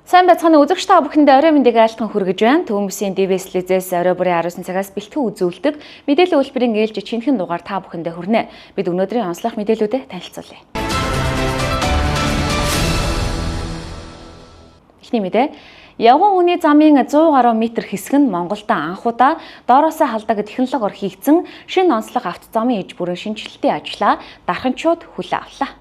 Сайн байцгаана үзэгч та бүхэндээ орой мэндийг айлтган хүргэж байна. Төмөсийн ДВС лизээс орой бүрийн 19 цагаас бэлтгэн үзүүлдэг мэдээллийн үйлдвэрийн ээлж шинэхэн дугаар та бүхэндээ хүрнэ. Бид өнөөдрийн онцлог мэдээлүүдэд танилцуулъя. Эхний мэдээ. Явган хүний замын 100 гаруй метр хэсэг нь Монголд анх удаа доороосоо халдаг технологиор хийгдсэн шинэ онцлог автозамын иж бүрэн шинэчлэлтийн ажлаа дарханчууд хүлээн авлаа.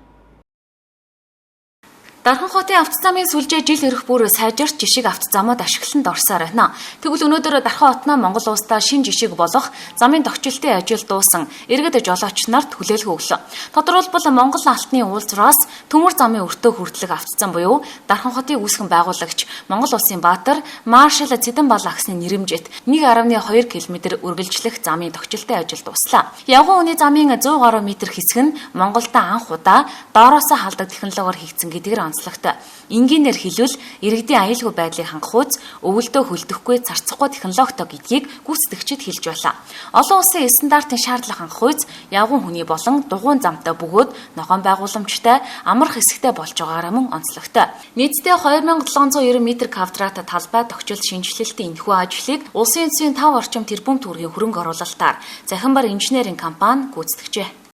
Дархан хотын автозамын сүлжээ жил ирэх бүр сайжирч жишиг автозамууд ашиглалтанд орсоор байна. Тэгвэл өнөөдөр Дархан хотноо Монгол улсдаа шинэ жишиг болох замын тохичлтын ажил дуусан иргэд жолооч нарт хүлээлгэ өглөө. Тодорхойлбол Монгол алтны уулзраас Төмөр замын өртөө хүртэлх автозам буюу Дархан хотын үүсгэн байгуулагч Монгол улсын баатар маршал Цэдэн Балагсны нэрэмжит 1.2 км үргэлжлэх замын тохичлтын ажил дууслаа. Явган хүний замын 100 гаруй метр хэсэг нь Монголд анх удаа доороосоо халдаг технологиор хийгдсэн гэдгээр онцлогтой. Энгийнээр хэлбэл иргэдийн аюулгүй байдлыг хангах үз өвөлдөө хөлдөхгүй царцахгүй технологитой гэдгийг гүйцэтгэгчид хэлж байлаа. Олон улсын стандартын шаардлага хангах үз явган хүний болон дугуйн замтай бөгөөд ногоон байгууламжтай амрах хэсэгтэй болж байгаараа мөн онцлогтой. Нийтдээ 2790 м квадрат талбай тохижол шинэчлэлтийн энэхүү ажлыг улсын үндэсний 5 орчим тэрбум төгрөгийн хөрөнгө оруулалтаар Захимбар инженерийн компани гүйцэтгэжээ.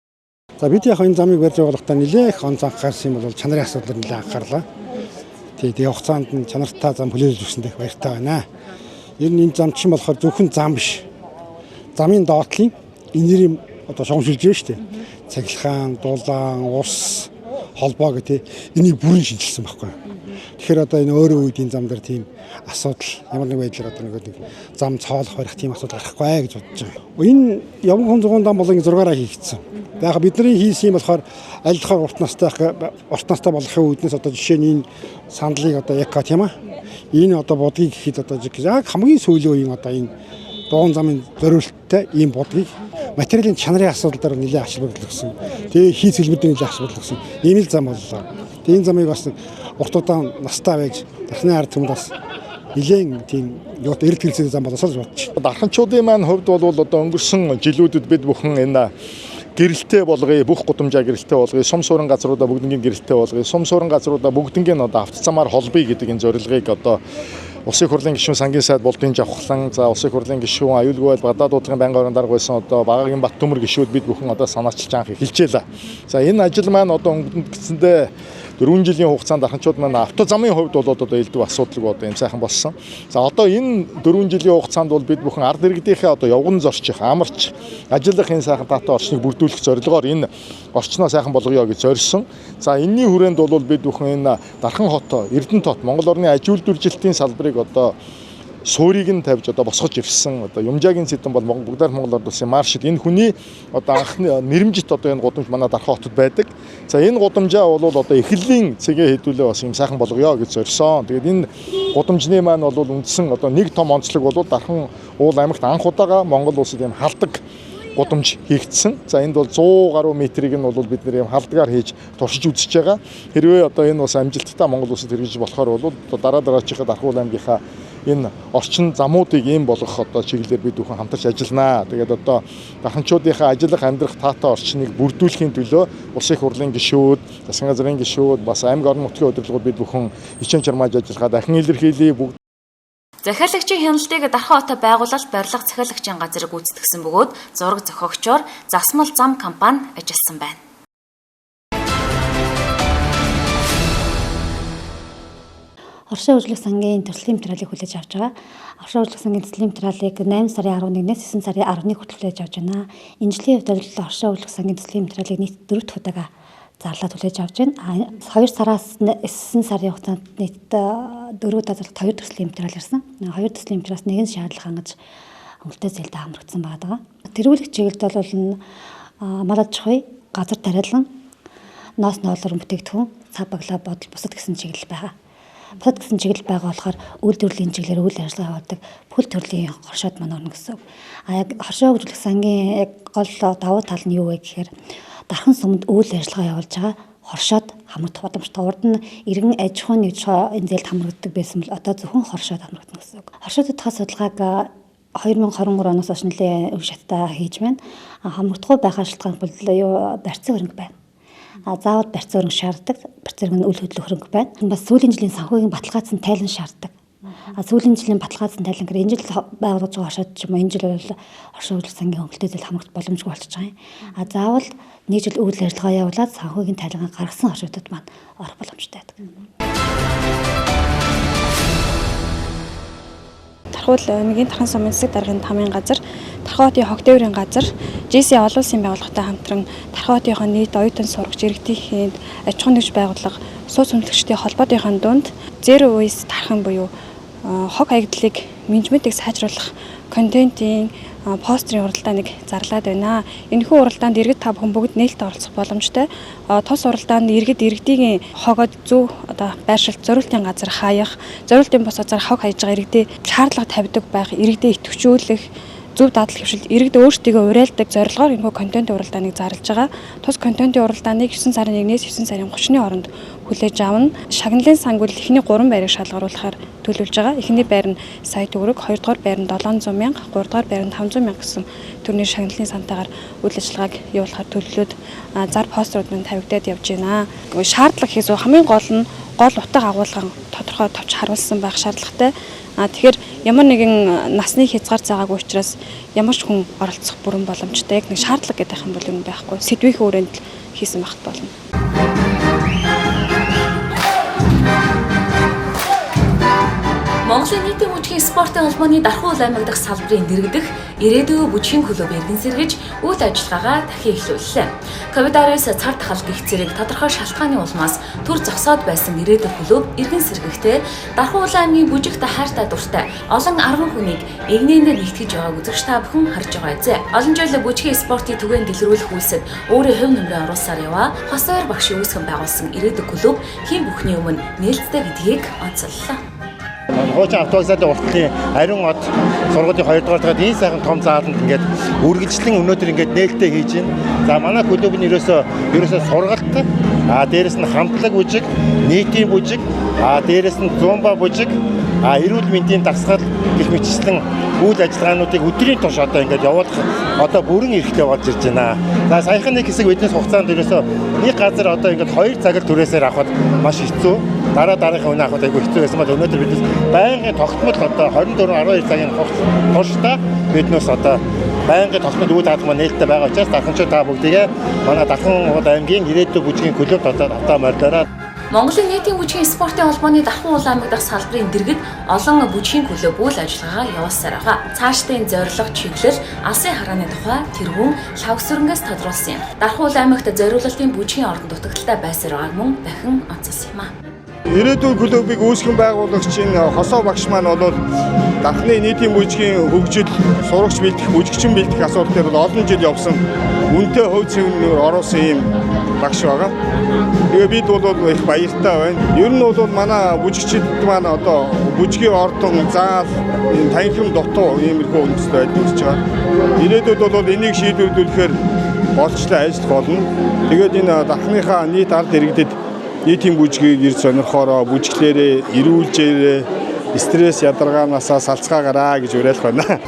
За бид яг энэ замыг барьж байгуулахдаа нэлээх он анхаарсан юм бол чанарын асуудлаар нэлээх анхаарлаа. Тэгээ хугацаанд нь чанартай зам хүлээлж өгсөнд их баяртай байна. Ер нь энэ зам чинь болохоор зөвхөн зам биш. Замын доотлын энерийн одоо шугам шилжээ шүү дээ. Цахилгаан, дулаан, ус, холбоо гэх энийг бүрэн шинжилсэн байхгүй. Тэгэхээр одоо энэ өөрөө үед энэ зам дээр тийм асуудал ямар нэг байдлаар одоо нэг зам цоолох барих тийм асуудал гарахгүй гэж бодож байгаа. Энэ явган хүн зугуун зам болон зургаараа хийгдсэн. Яг бидний хийсэн юм болохоор аль болохоор урт настай болохын үүднээс одоо жишээ нь энэ сандлыг одоо эко тийм ээ. Энэ одоо будгийг гэхэд одоо яг хамгийн сүүлийн үеийн одоо энэ дугуйн замын зориулттай ийм будгийг материалын чанарын асуудал дээр нэлээд ач холбогдол өгсөн. Тэгээ хийц хэлбэр дээр нэлээд ач холбогдол өгсөн. Ийм л зам боллоо. Тэгээ энэ замыг бас урт удаан настай байж дахны ард түмэнд бас нэлээд тийм юут эрэлт хэлцээний зам болоосоо л бодож. Дарханчуудын маань хувьд бол одоо өнгөрсөн жилүүдэд бид бүхэн энэ гэрэлтэй болгоё, бүх гудамжаа гэрэлтэй болгоё, сум суурин газруудаа бүгднийг гэрэлтэй болгоё, сум суурин газруудаа бүгднийг одоо автозамаар холбоё гэдэг энэ зорилгыг одоо Улсын их хурлын гишүүн сангийн сайд Болдын Жавхлан, за Улсын их хурлын гишүүн аюулгүй байдал гадаад дуудлагын байнгын орон дарга байсан одоо Багагийн Баттөмөр гишүүд бид бүхэн одоо санаачилж анх эхэлжээ. За энэ ажил маань одоо өнгөрсөндөө 4 жилийн хугацаанд дарханчууд маань автозамын хувьд бол одоо элдв асуудалгүй одоо юм сайхан болсон. За одоо энэ 4 жилийн хугацаанд бол бид бүхэн ард иргэдийнхээ одоо явган зорчих, амарч, ажиллах энэ сайхан таатай орчныг бүрдүүлэх зорилгоор энэ орчноо сайхан болгоё гэж зорьсон. За энэний хүрээнд бол бид бүхэн энэ Дархан хот, Эрдэнэт хот, Монгол орны аж үйлдвэрлэлтийн салбарыг одоо суурийг нь тавьж одоо босгож ирсэн. Одоо Юмжаагийн цэдэн бол Бүгдээр Монгол Ард улсын маршал энэ хүний одоо анхны нэрэмжит одоо энэ гудамж манай Дархан хотод байдаг. За энэ гудамжаа бол одоо эхлэлийн цэгээ хэдүүлээ бас юм сайхан болгоё гэж зорьсон. Тэгээд энэ гудамжны маань бол үндсэн одоо нэг том онцлог бол Дархан уул аймагт анх удаага Монгол улсад юм халдаг гудамж хийгдсэн. За энд бол 100 гаруй метрийг нь бол бид нэр юм халдгаар хийж туршиж үзэж байгаа. Хэрвээ одоо энэ бас амжилттай Монгол улсад хэрэгжиж болохоор бол дараа дараачихад Дархан уул аймгийнхаа энэ орчин замуудыг ийм болгох одоо чиглэлээр бид бүхэн хамтарч ажилланаа. Тэгээд одоо дарханчуудынхаа ажиллах амьдрах таатай орчныг бүрдүүлэхийн төлөө улсын их хурлын гишүүд, засгийн газрын гишүүд, бас аймаг орон нутгийн удирдлагууд бид бүхэн хичээн чармааж ажиллахаа дахин илэрхийлье. Бүгд Захиалагчийн хяналтыг Дархан хотод байгуулалт барилга захиалагчийн газрыг гүйцэтгсэн бөгөөд зураг зохиогчоор Засмал зам компани ажилласан байна. Оршин хөгжлөх сангийн төрөлхийн материалыг хүлээж авч байгаа. Оршин хөгжлөх сангийн төслийн материалыг 8 сарын 11-ээс 9 сарын 11 хүртэл хүлээж авч байна. Энэ жилийн хувьд бол оршин хөгжлөх сангийн төслийн материалыг нийт 4 дахь удаага зарлаад хүлээж авч байна. 2 сараас 9 сарын хугацаанд нийт 4 удаа зарлалт 2 төслийн материал ирсэн. 2 төслийн материалаас нэг нь шаардлага хангаж хөнгөлөлтөө зээлдээ хамрагдсан байгаа. Тэргүүлэх чиглэлд бол мал аж ахуй, газар тариалан, ноос ноолоор бүтээгдэхүүн, цав баглаа бодол бусад гэсэн чиглэл байгаа. Бусад гэсэн чиглэл байгаа болохоор үйлдвэрлэлийн чиглэлээр үйл ажиллагаа явуулдаг бүхэл төрлийн хоршоод маань орно гэсэн үг. А яг хоршоо хөгжүүлэх сангийн яг гол давуу тал нь юу вэ гэхээр Дархан сумд үйл ажиллагаа явуулж байгаа хоршоод хамрагдах боломжтой. Урд нь иргэн аж ахуйн нэгж энэ зээлд хамрагддаг байсан бол одоо зөвхөн хоршоод хамрагдана гэсэн үг. Хоршоод тодорхой судалгааг 2023 оноос хойш нэлээд өв шаттай хийж байна. Хамрагдахгүй байхаар шалтгаан бол барьцсан хөрөнгө байна. Заавал барьц өрөнгө шаарддаг. Барьц өрөнгө нь үл хөдлөх хөрөнгө байна. Бас сүүлийн жилийн санхүүгийн баталгаажсан тайлан шаарддаг. Сүүлийн жилийн баталгаажсан тайлан гэхээр энэ жил байгуулж байгаа хоршоод ч юм уу энэ жил бол оршин хөгжлөх сангийн хөнгөлөлттэй зүйл хамрагдах боломжгүй болчихж байгаа юм. Заавал нэг жил үйл ажиллагаа явуулаад санхүүгийн тайлангаа гаргасан хоршоодод маань орох боломжтой байдаг. Дархуул аймгийн Тархан сумын засаг даргын тамын газар, Тархан хотын хог дээврийн газар, JC олон улсын байгууллагатай хамтран Тархан хотынхоо нийт оюутан сурагч, иргэдийн аж ахуйн нэгж байгууллага, сууц хүндлэгчдийн холбоотынхоо дунд Zero Waste Тархан буюу хог хаягдлыг менежментийг сайжруулах контентын постерын уралдааныг зарлаад байна. Энэхүү уралдаанд иргэд та бүхэн бүгд нээлттэй оролцох боломжтой. Тус уралдаанд иргэд иргэдийн хогоо зөв одоо байршилт зориултын газар хаях, зориултын бус газар хог хаяж байгаа иргэдээ шаардлага тавьдаг байх, иргэдээ идэвхжүүлэх, зөв дадал хөвшил иргэд өөрсдийгөө уриалдаг зорилгоор энэхүү контентын уралдааныг зарлж байгаа. Тус контентын уралдааныг 9 сарын 1-ээс 9 сарын 30-ны хооронд хүлээж авна. Шагналын сангууд эхний 3 байрыг шалгаруулахаар төлөвлөж байгаа. Эхний байр нь сая төгрөг, хоёрдугаар байр нь 700 мянга, гуравдугаар байр нь 500 мянга гэсэн төрний шагналын сантайгаар үйл ажиллагааг явуулахаар төлөвлөөд зар постерууд мань тавигдаад явж байна. Шаардлага хийх хамгийн гол нь гол утга агуулган тодорхой товч харуулсан байх шаардлагатай. Тэгэхээр ямар нэгэн насны хязгаар заагаагүй учраас ямар ч хүн оролцох бүрэн боломжтой. Яг нэг шаардлага гэдэг юм бол юм байхгүй. Сэдвийнхээ өрөөнд л хийсэн багт болно. Монголын нийтийн бүжгийн спортын холбооны Дархуул аймаг дахь салбарын дэргэдэх Ирээдүй бүжгийн клуб эргэн сэргэж үйл ажиллагаагаа дахин эхлүүллээ. Ковид-19 цар тахал гих зэрэг тодорхой шалтгааны улмаас төр зогсоод байсан Ирээдүй клуб эргэн сэргэхдээ Дархуул аймгийн бүжигт хайртай дуртай олон 10 хүнийг эгнээнээр нэгтгэж байгааг үзэгч та бүхэн харж байгаа үзээ. Олон жил бүжгийн спортын түгээн дэлгэрүүлэх үйлсэд өөрийн хувь нэмрээ оруулсаар яваа Хосойр багшийн үүсгэн байгуулсан Ирээдүй клуб хэн бүхний өмнө нээлттэй гэдгийг онцоллоо. Хуучин автовокзалын уртлын ариун од сургуулийн 2 дугаар дахьд энэ сайхан том зааланд ингээд үргэлжлэн өнөөдөр ингээд нээлттэй хийж байна. За манай клуб нь ерөөсөө сургалт, дээрэс нь хамтлаг бүжиг, нийтийн бүжиг, дээрэс нь зумба бүжиг, эрүүл мэндийн дасгал гэх мэтчлэн үйл ажиллагаануудыг өдрийн турш одоо ингээд явуулах одоо бүрэн эрхтэй болж ирж байна. За саяхан нэг хэсэг биднес хугацаанд ерөөсөө нэг газар одоо ингээд 2 цаг л түрээсээр авахд маш хэцүү. Дараа дараагийн үнэ авахд айгүй хэцүү байсан бол өнөөдөр биднес байнгын тогтмол одоо 24-12 цагийн туршдаа биднээс одоо байнгын тогтмол үйл ажиллагаа нээлттэй байгаа учраас дарханчууд та бүгдийгээ манай Дархан уул аймгийн Ирээдүй бүжгийн клубт одоо тавтаа морилоорой. Монголын нийтийн бүжгийн спортын холбооны Дархан уул аймаг дахь салбарын дэргэд олон бүжгийн клуб үйл ажиллагаагаа явуулсаар байгаа. Цаашдын зорилго чиглэл алсын харааны тухай тэргүүн лавсүрэнгээс тодруулсан юм. Дархан уул аймагт зориулалтын бүжгийн ордон дутагдaltaй байсаар байгааг мөн дахин онцолсон юм а. Ирээдүйн клубыг үүсгэн байгуулагч энэ Хосоо багш маань бол Дархны нийтийн бүжгийн хөгжил, сурагч бэлтгэх, бүжигчин бэлтгэх асуудал дээр бол олон жил явсан үнэтэй хувь зэвүүнээр оруулсан юм багш байгаа. Тэгээ бид бол их баяртай байна. Ер нь бол манай бүжигчид маань одоо бүжгийн ордон, заал, энэ танхим дутуу иймэрхүү үндэстэй байдал үүсэж байгаа. Ирээдүйд бол энийг шийдвэрлэхээр болцтой ажил болно. Тэгээд энэ Дархныхаа нийт ард иргэдэд нийтийн бүжгийг ирж сонирхоороо, бүжиглээрээ, эрүүлжээрээ, стресс ядаргаанаасаа салцгаагаараа гэж уриалах байна.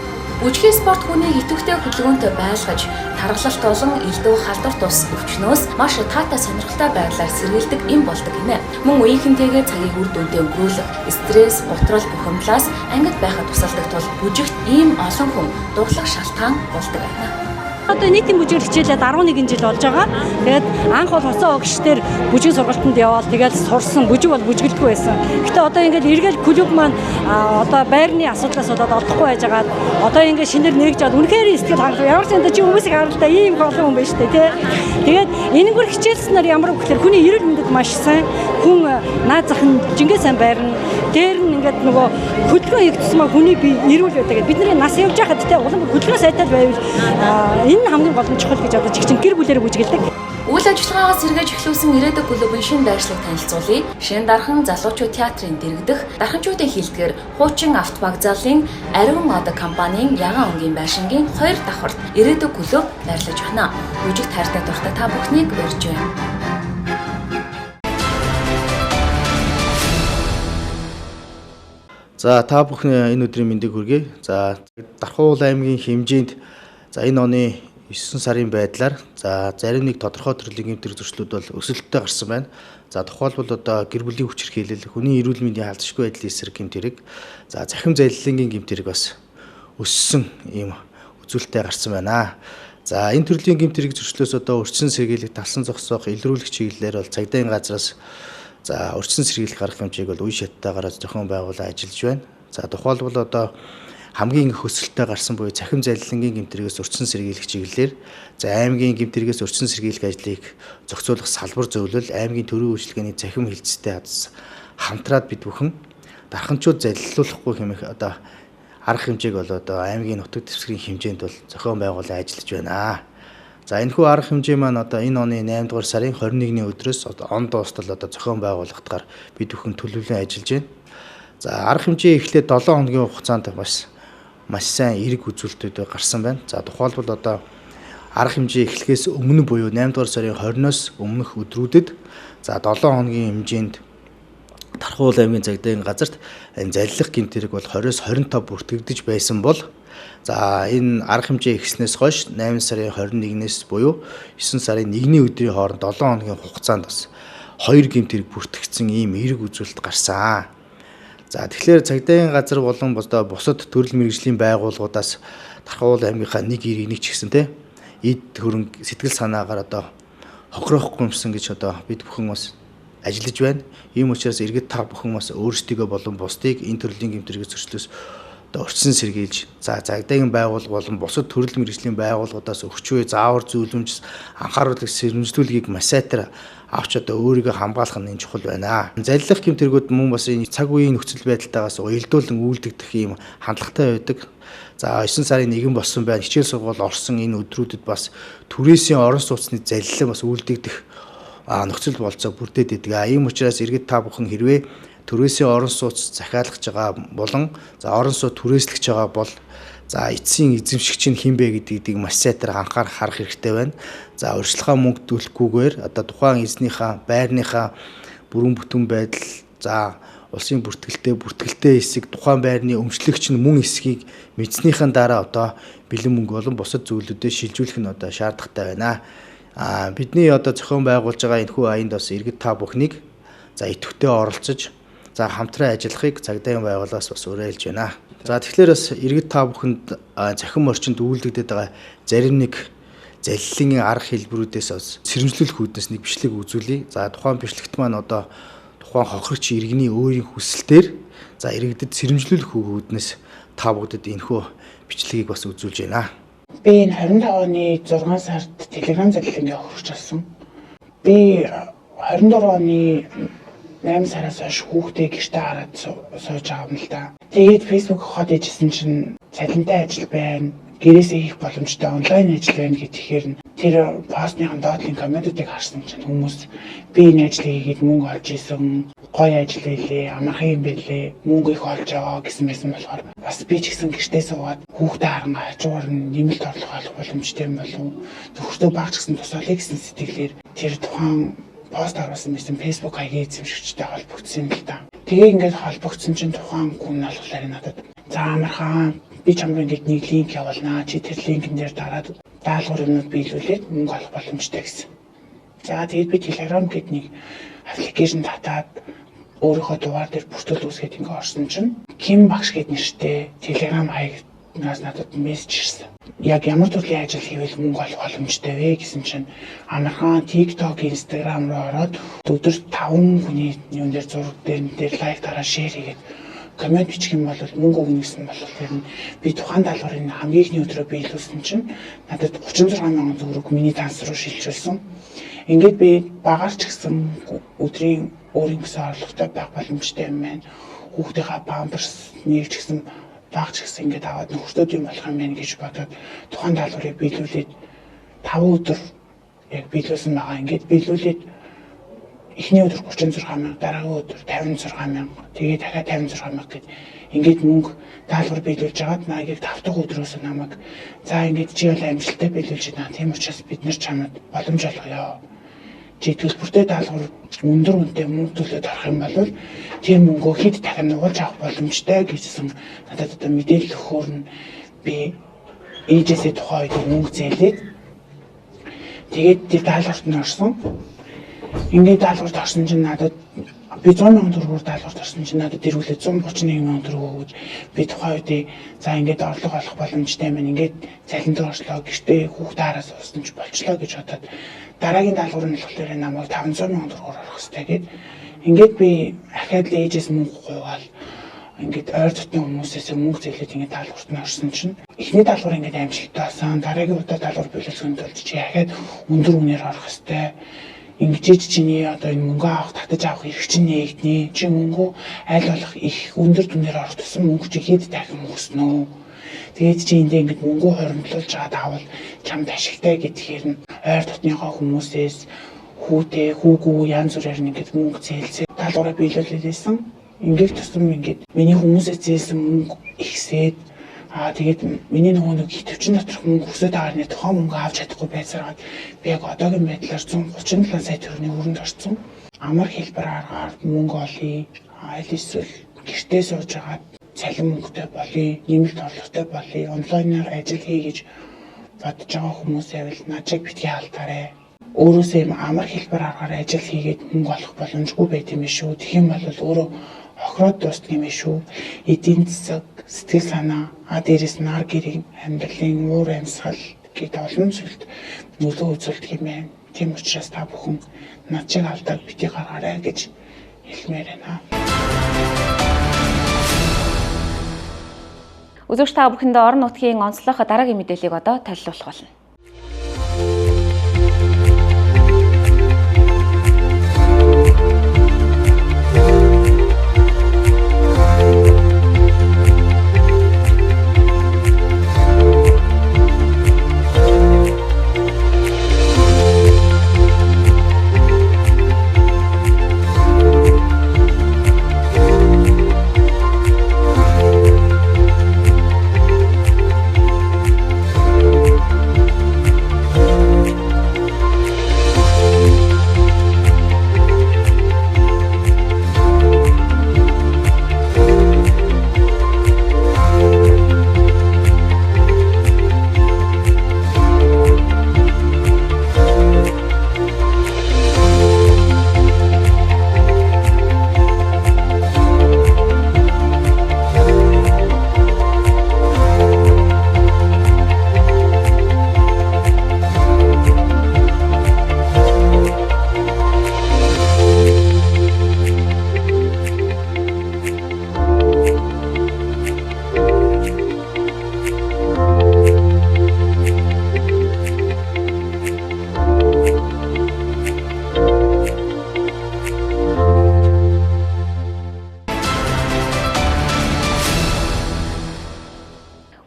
Бүжгийн спорт хүнийг идэвхтэй хөдөлгөөнтэй байлгаж, таргалалт болон элдв халдвар тус өвчнөөс маш таатай сонирхолтой байдлаар сэргийлдэг юм болдог гинэ. Мөн үеийнхэнтэйгээ цагийг үр дүнтэй өнгөрүүлэх, стресс, гутрал, бухимдлаас ангид байхад тусалдаг тул бүжигт ийм олон хүн дурлах шалтгаан болдог байна. Одоо нийтийн бүжгээр хичээлээд 11 жил болж байгаа. Тэгээд анх бол Хосоо огш дээр бүжгийн сургалтанд яваал тэгээд сурсан бүжиг бол бүжгэлдэггүй байсан. Гэтэ одоо ингээд эргээл клуб маань одоо байрны асуудлаас болоод олдохгүй байжгаад одоо ингээд шинээр нэгж аваад үнэхээр сэтгэл хангалуун. Ямар ч юм чи хүмүүсийг харалтаа ийм их олон хүн байна шүү дээ, тий. Тэгээд энэгээр хичээлснээр ямар вэ гэхээр хүний эрүүл мэндэд маш сайн, хүн наад зах нь жингээ сайн байрна. Дээр нь ингээд нөгөө хөдөлгөөн хийх тусмаа хүний бие эрүүл байдаг. Бидний нас явж байхад тий улам хөдөлгөөн сайтай байвал энэ хамгийн гол нь чухал гэж бодож чинь гэр бүлээр бүжгэлдэг. Үйл ажиллагаагаа сэргээж эхлүүлсэн Ирээдүй клубын шинэ байршлыг танилцуулъя. Шинэ Дархан залуучууд театрын дэргэдэх Дарханчуудын хилдгээр хуучин автовокзалын Ариун од компанийн ягаан өнгийн байшингийн 2 давхарт Ирээдүй клуб байрлаж байна. Бүжигт хайртай дуртай та бүхнийг урьж байна. За та бүхний энэ өдрийн мэндийг хүргэе. За Дархан уул аймгийн хэмжээнд за энэ оны 9 сарын байдлаар За зарим нэг тодорхой төрлийн гэмт хэрэг зөрчлүүд бол өсөлттэй гарсан байна. За тухайлбал одоо гэр бүлийн хүчирхийлэл, хүний эрүүл мэндийн халдшгүй байдлын эсрэг гэмт хэрэг, за цахим залилангийн гэмт хэрэг бас өссөн ийм үзүүлэлттэй гарсан байна. За энэ төрлийн гэмт хэрэг зөрчлөөс одоо өрчсөн сэргийлэх, талсан зогсоох, илрүүлэх чиглэлээр бол цагдаагийн газраас за өрчсөн сэргийлэх арга хэмжээг бол үе шаттайгаар зохион байгуулан ажиллаж байна. За тухайлбал одоо хамгийн их өсөлттэй гарсан буюу цахим залилангийн гэмт хэрэгээс өрчсөн сэргийлэх чиглэлээр за аймгийн гэмт хэрэгээс өрчсөн сэргийлэх ажлыг зохицуулах салбар зөвлөл, аймгийн төрийн үйлчилгээний цахим хилцтэй хамтраад бид бүхэн дарханчууд залилуулахгүй хэмээх одоо арга хэмжээг бол одоо аймгийн нутаг дэвсгэрийн хэмжээнд бол зохион байгуулан ажиллаж байна. За энэхүү арга хэмжээ маань одоо энэ оны 8 дугаар сарын 21-ний өдрөөс он дуустал одоо зохион байгуулагдахаар бид бүхэн төлөвлөн ажиллаж байна. За арга хэмжээ эхлээд 7 хоногийн хугацаанд бас маш сайн эерэг үзүүлэлтүүд гарсан байна. За тухайлбал одоо арга хэмжээ эхлэхээс өмнө буюу 8 дугаар сарын 20-оос өмнөх өдрүүдэд за 7 хоногийн хэмжээнд Тархуул аймгийн цагдаагийн газарт энэ залилах гэмт хэрэг бол 20-оос 25 бүртгэгдэж байсан бол за энэ арга хэмжээ эхэлснээс хойш 8 сарын 21-ээс буюу 9 сарын 1-ний өдрийн хооронд 7 хоногийн хугацаанд бас 2 гэмт хэрэг бүртгэгдсэн ийм эерэг үзүүлэлт гарсан. За тэгэхээр цагдаагийн газар болон одоо бусад төрөл мэргэжлийн байгууллагуудаас Тархуул аймгийнхаа нэг иргэнийг ч гэсэн те эд хөрөнгө сэтгэл санаагаар одоо хохироохгүй юмсан гэж одоо бид бүхэн бас ажиллаж байна. Ийм учраас иргэд та бүхэн бас өөрсдийгөө болон бусдыг энэ төрлийн гэмт хэрэг зөрчлөөс одоо өрчсөн сэргийлж за цагдаагийн байгууллага болон бусад төрөл мэргэжлийн байгууллагуудаас өгч буй заавар зөвлөмж анхааруулах сэрэмжлүүлгийг маш сайтар авч одоо өөрийгөө хамгаалах нь энэ чухал байна. Залилах гэмт хэрэгүүд мөн бас энэ цаг үеийн нөхцөл байдалтайгаас уялдуулан үйлдэгдэх ийм хандлагатай байдаг. За 9 сарын 1 болсон байна. Хичээл сургууль орсон энэ өдрүүдэд бас түрээсийн орон сууцны залилан бас үйлдэгдэх нөхцөл болцоо бүрдээд идэг. Ийм учраас иргэд та бүхэн хэрвээ түрээсийн орон сууц захиалгаж байгаа болон за орон сууц түрээслэж байгаа бол за эцсийн эзэмшигч нь хэн бэ гэдгийг маш сайтар анхаарах харах хэрэгтэй байна. За урьдчилгаа мөнгө төлөхгүйгээр одоо тухайн эзнийхээ байрныхаа бүрэн бүтэн байдал за улсын бүртгэлтэй хэсэг тухайн байрны өмчлөгч нь мөн хэсгийг мэдснийхэн дараа одоо бэлэн мөнгө болон бусад зүйлүүдэд шилжүүлэх нь одоо шаардлагатай байна. Бидний одоо зохион байгуулж байгаа энэхүү аянд бас иргэд та бүхнийг за идэвхтэй оролцож за хамтран ажиллахыг цагдаагийн байгууллагаас бас уриалж байна. За тэгэхээр бас иргэд та бүхэнд цахим орчинд үйлдэгдээд байгаа зарим нэг залилын арга хэлбэрүүдээс бас сэрэмжлүүлэх үүднээс нэг бичлэг үзүүлье. За тухайн бичлэгт маань одоо тухайн хохирогч иргэний өөрийн хүсэлтээр за иргэдэд сэрэмжлүүлэх үүднээс та бүхэнд энэхүү бичлэгийг бас үзүүлж байна. Би энэ 25 оны 6 сард Telegram залилангийн хохирогч болсон. Би 24 оны 8 сараас хойш хүүхдээ гэртээ хараад сууж байгаа юм л да. Тэгээд Facebook хот ижсэн чинь цалинтай ажил байна, гэрээсээ хийх боломжтой онлайн ажил байна гэхээр нь тэр постныхан доотлын комментуудыг харсан чинь хүмүүс би энэ ажлыг хийгээд мөнгө олж исэн, гоё ажил байлээ, амархан юм байлээ, мөнгө их олж байгаа гэсэн байсан болохоор бас би ч гэсэн гэртээ суугаад хүүхдээ харан хажуугаар нь нэмэлт орлого олох боломжтой юм болов нөхөртөө баг ч гэсэн тусаалыг гэсэн сэтгэлээр тэр тухайн пост оруулсан байсан Facebook хаягийн эзэмшигчтэй холбогдсон юм л да. Тэгээ ингээд холбогдсон чинь тухайн хүн болохоор надад за амархан би чамд ингээд нэг линк явуулнаа. Чи тэр линкэн дээр дараад даалгавар юмнууд биелүүлээд мөнгө олох боломжтой гэсэн. За тэгээд би Telegram гэдэг нэг аппликейшн татаад өөрийнхөө дугаар дээр бүртгэл үүсгээд ингээд орсон чинь Ким багш гэд нэртэй Telegram хаягнаас надад мессеж ирсэн. Яг ямар төрлийн ажил хийвэл мөнгө олох боломжтой вэ гэсэн чинь амархан TikTok, Instagram руу ороод өдөрт 5 хүний юун дээр зураг дээр лайк дараа шеэр хийгээд коммент бичих юм бол мөнгө өгнө гэсэн болохоор тэр нь би тухайн даалгаврын хамгийн эхний өдрөө биелүүлсэн чинь надад 36 мянган төгрөг миний данс руу шилжүүлсэн. Ингээд би багаар ч гэсэн өдрийн өөрийн гэсэн орлоготой байх боломжтой юм байна. Хүүхдийнхаа памперс нэг ч гэсэн баг ч гэсэн ингээд аваад нөхөртөө юм болох юм байна гэж бодоод тухайн даалгаврыг биелүүлээд 5 өдөр яг биелүүлсэн байгаа. Ингээд биелүүлээд эхний өдөр 36 мянга, дараагийн өдөр 56 мянга, тэгээ дахиад 56 мянга гэд ингээд мөнгө даалгавар биелүүлж хагаад яг 5 дахь өдрөөс намайг за ингээд чи бол амжилттай биелүүлж байна. Тийм учраас бид нар чамд боломж олгоё. Чи төлбөртэй даалгавар өндөр үнэтэй мөнгө төлөөд орох юм бол тэр мөнгөө хэд дахин нугалж авах боломжтой гэсэн надад одоо мэдээлэл өгөхөөр нь би ээжээсээ тухайн үед мөнгө зээлээд Тэгээд тэр даалгаварт нь орсон. Ингээд даалгаварт орсон чинь надад би 100 мянган төгрөгөөр даалгаварт орсон чинь надад эргүүлээд 131 мянган төгрөг өгөөд би тухайн үедээ за ингээд орлого олох боломжтой юм байна. Ингээд цалин дээр орлоо, гэртээ хүүхдээ хараа суусан ч болчлоо гэж бодоод дараагийн даалгавар нь болохоор намайг 500 мянган төгрөгөөр орох хэрэгтэй гээд ингээд би ахаад л ээжээс мөнгө гуйгаал ингээд ойр дотны хүмүүсээс мөнгө зээлээд ингээд даалгаварт нь орсон чинь эхний даалгавар ингээд амжилттай болсон. Дараагийн удаа даалгавар биелүүлэхэд тулд чи ахаад өндөр үнээр орох хэрэгтэй. Ингэж чиний одоо энэ мөнгө авах, татаж авах эрх чинь нээгднэ. Чи мөнгөө аль болох их өндөр дүнээр орох тусам мөнгө чи хэд дахин өснө. Тэгээд чи эндээ ингэж мөнгөө хоримтлуулж чад авал чамд ашигтай гэдгээр нь ойр дотныхоо хүмүүсээс хүүтэй, хүүгүү янз бүрээр нь ингэж мөнгө зээлсээ даалгавраа биелүүлээд байсан. Ингээд тусам ингээд миний хүмүүсээс зээлсэн мөнгө ихсээд тэгээд миний нөгөө нэг идэвчин доторх мөнгө өсөд байгаа нь тухайн мөнгө авч чадахгүй байцаараад би яг одоогийн байдлаар 137 сая төгрөгийн өрөнд орсон. Амар хэлбэр аргаар мөнгө олъё. Аль эсвэл гэртээ сууж байгаа цалин мөнгөтэй болъё, нэмэлт орлоготой болъё, онлайнаар ажил хий гэж бодож байгаа хүмүүс байвал над чиг битгий алдаарай. Өөрөөсөө юм амар хэлбэр аргаар ажил хийгээд мөнгө олох боломжгүй байт юм шүү. Тэгэх юм бол өөрөө хохироод дуустдаг юм шүү. Эдийн засаг, сэтгэл санаа, дээрээс нар гэрийн амьдралын уур амьсгал гээд олон зүйлд нөлөө үзүүлдэг юм байна. Тийм учраас та бүхэн над чиг алдааг битгий гаргаарай гэж хэлмээр байна. Үзэгч та бүхэндээ орон нутгийн онцлог дараагийн мэдээллийг одоо толилуулах болно.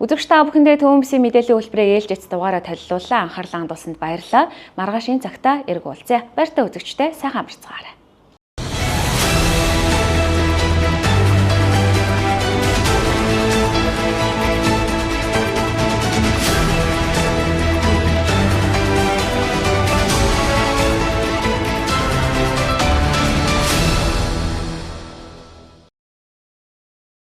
Үзэгч та бүхэндээ Төвөмсийн мэдээллийн үйлдвэрээ ээлжит дугаараа толилууллаа. Анхаарлаа хандуулсанд баярлалаа. Маргааш энэ цагта эрг уулзъя. Баяртай үзэгчтэй сайхан амарцгаарай.